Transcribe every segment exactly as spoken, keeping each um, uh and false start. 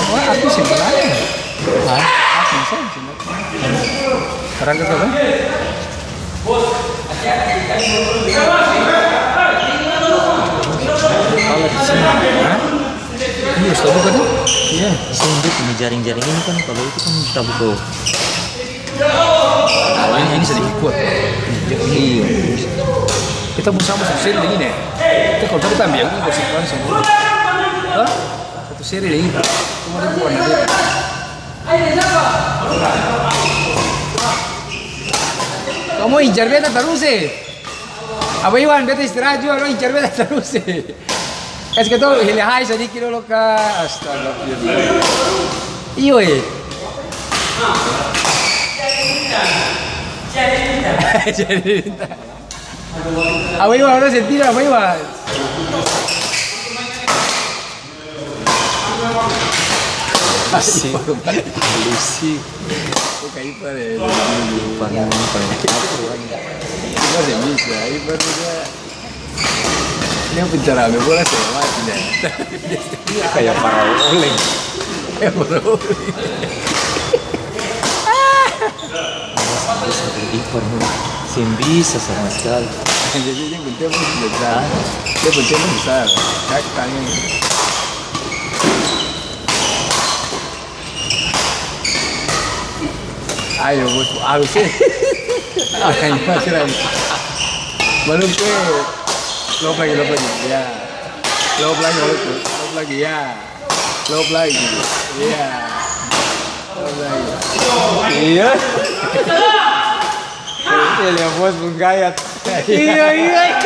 Oh, aku simpan aja. Hah? Aku simpan. Orang ke sana? Kalau di sini. Hah? Ini harus tabuka dong. Iya. Sini dia punya jaring-jaring ini kan, kalau itu kan tabuka. Ini, ini sedikit kuat. Iya. Kita pung sama satu seri deng ini. Kita kalau kita ambil yang ini, bersih langsung. Hah? Satu seri deng ini. Cuma dia bukan dia. Kamu incar beta tarus, eh. Apa Iwan, beta istirahat juga, lo incar beta tarus, eh. Kasi katong hele hai sadiki dolo ka. Astaga, iyo, eh. Jadi, apa Iwan, orang sentira, apa Iwan? Asik. Lucy. Kok kayak Ipar ya? Ipar, Ipar. Ipar sih bisa, Ipar juga. Dia pencerame bola sih mati deh. Dia kayak para oleng. Kayak para oleng. Ipar, seng bisa sama sekali. Jadi dia penting besar. Dia penting besar. Kayak tanya. Ayo, bos, abis, eh. Makanya masih lagi. Belum, eh. Lob lagi, lob lagi. Ya. Lob lagi, lob, lob lagi, ya. Lob lagi. Iya. Lob lagi. Iya. Iya, lihat bos menggayat. Iya, iya, iya.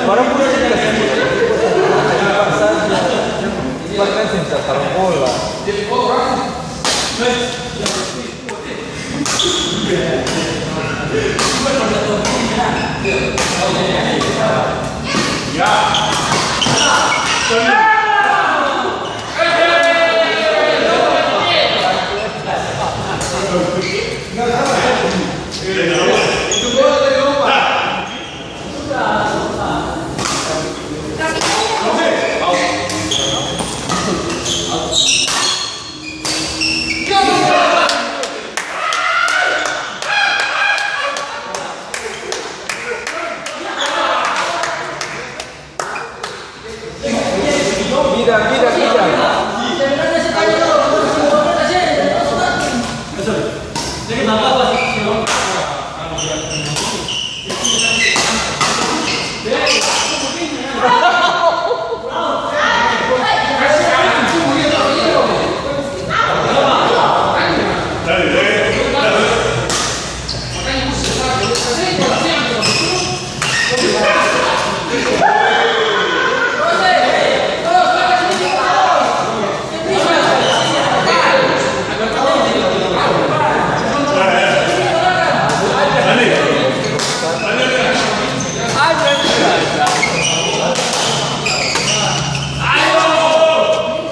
Barang pun seng kasi. Barang kan seng bisa tarang bola. Kida, kida, kida.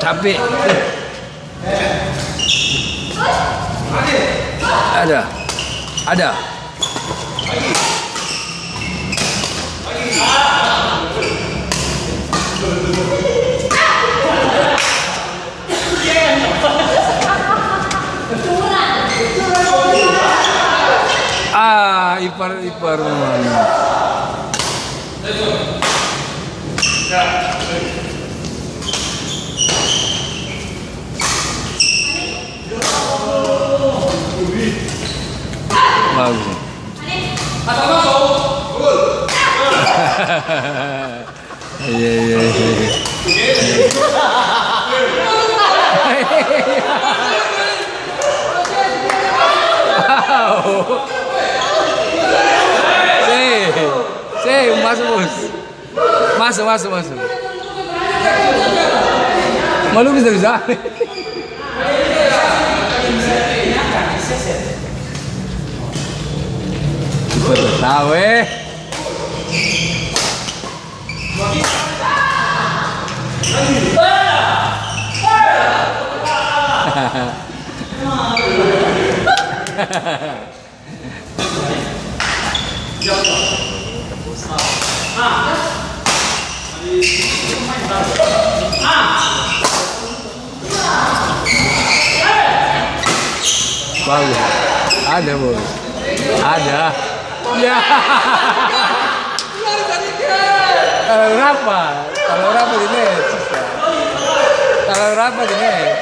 Capek. Ada. Ada. Ipar, ipar memang. Bagus. Iya, iya, iya. Seh, seh, masuk, Bos. Masuk, masuk, masuk. Malu bisa, bisa. Tahu, eh. Bagus. Ada, Bos. Ada. Ya. Talalu rapat. Talalu rapat di net, sista. Talalu rapat di net.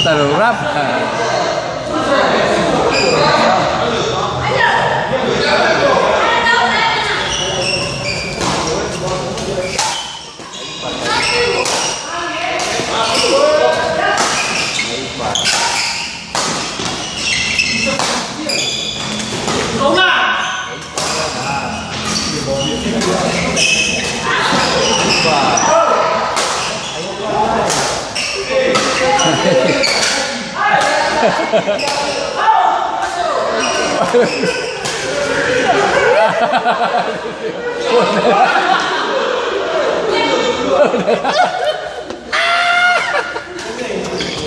Talalu rapat.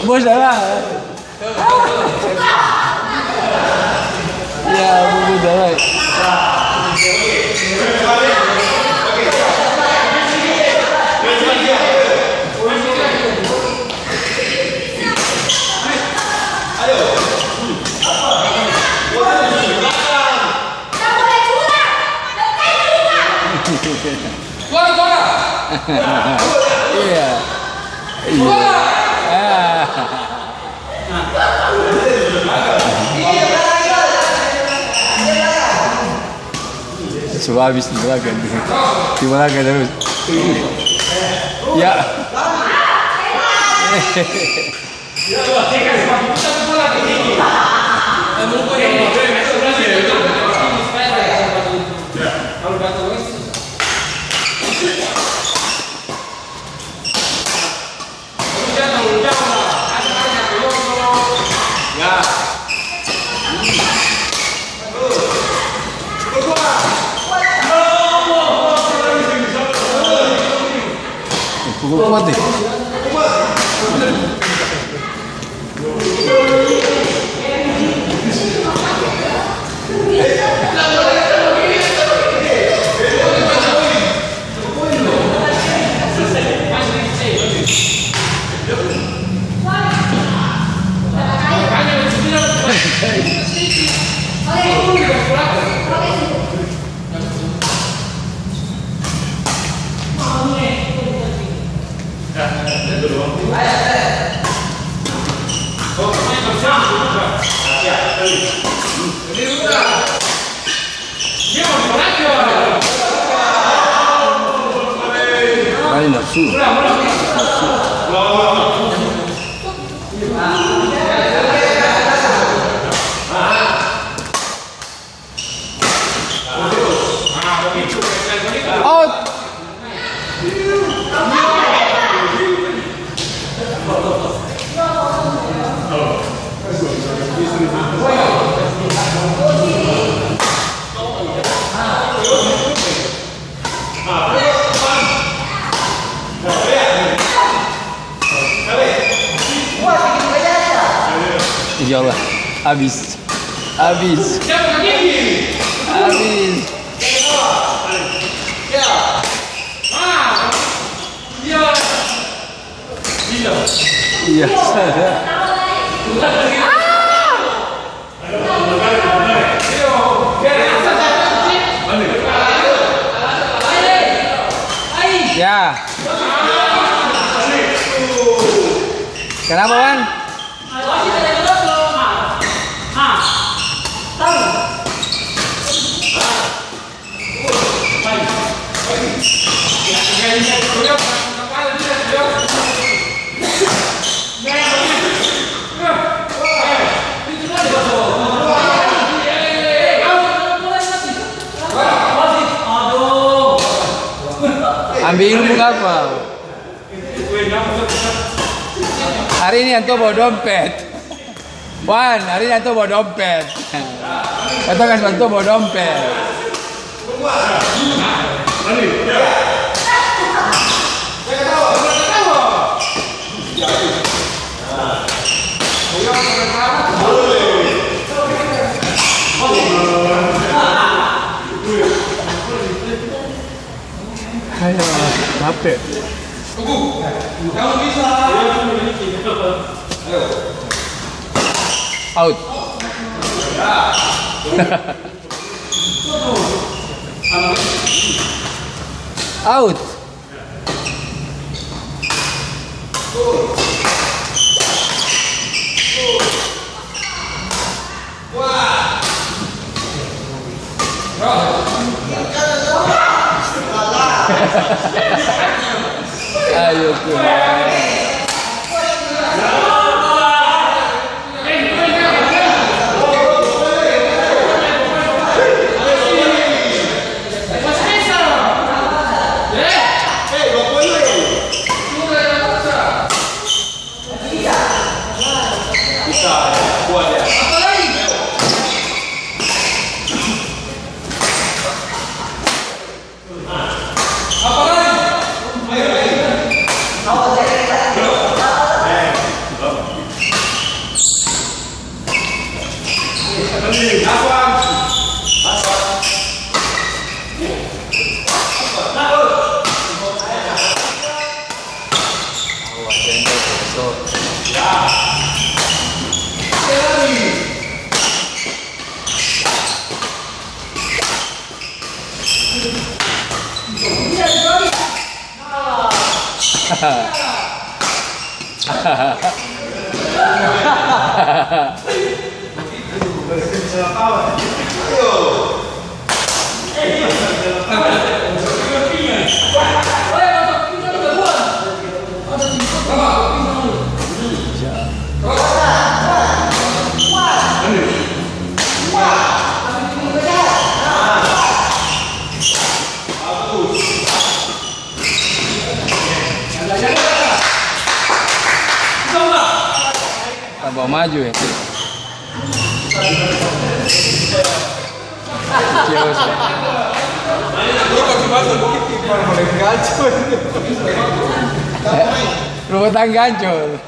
Bos, salah. Ya, bos, salah. Iya. Iya. Ah. Su abis di belakang. Di belakang terus. Ya. Pukul kuat nih. Ai, nafsu. Nafsu. Ya Allah, abis. Abis. Abis. Iya. Ya. Kenapa, Wan? Ambil ilmu apa? Hari ini antua bawa dompet. Wan, hari ini antua bawa dompet. Katong kas bantu bawa dompet. Ayo, capek. Out. Out. Ayo, Tuhan. Tambah maju, ya. Kios, ya. Eh, rumah tangga hancur.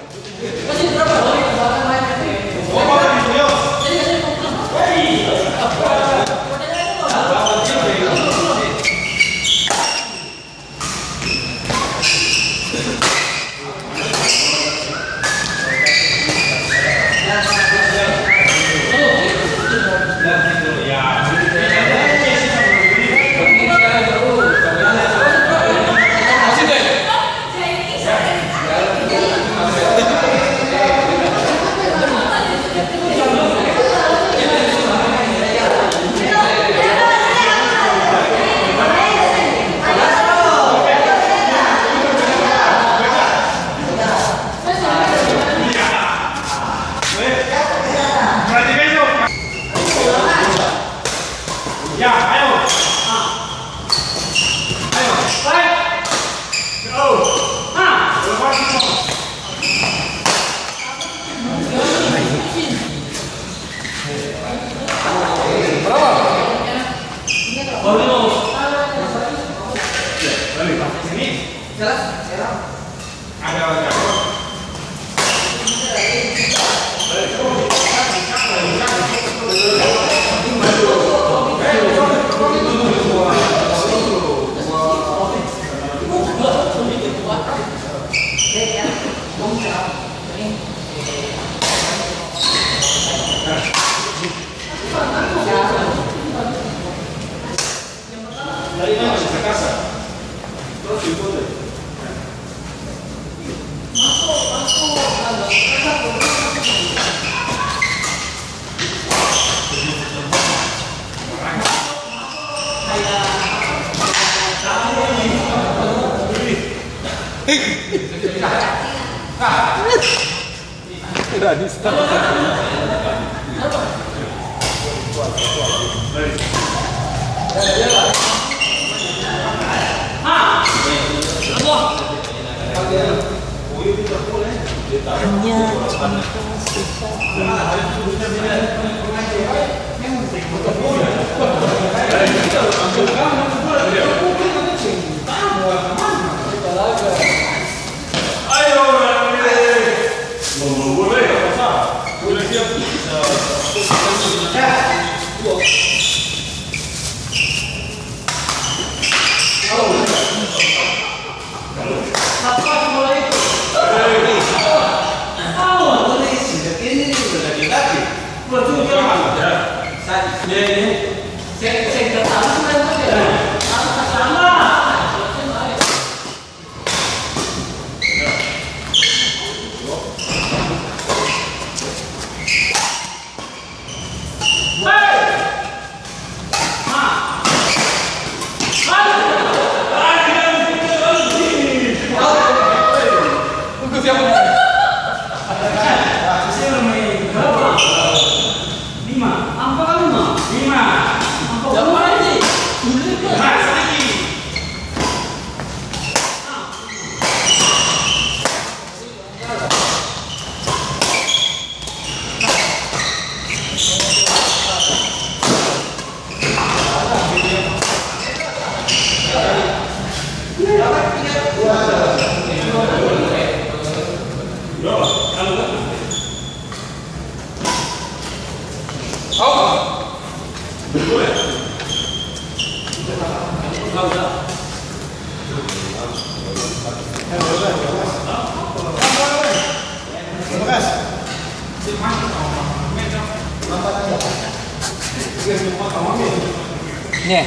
Nih.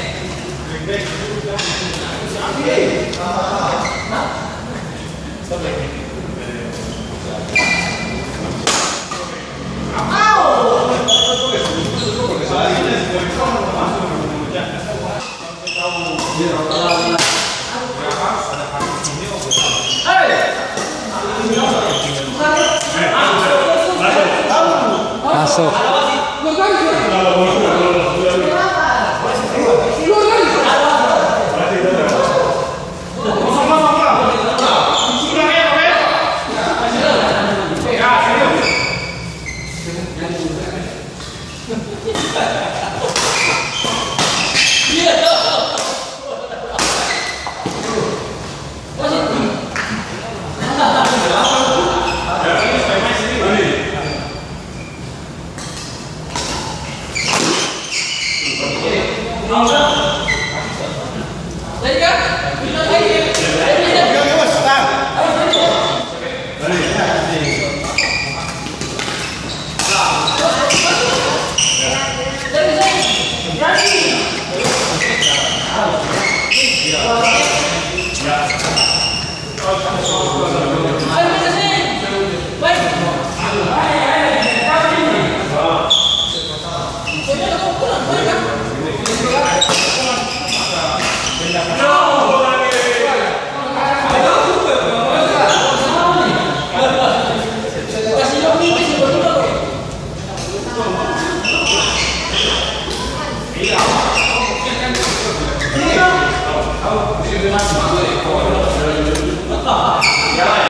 Masuk.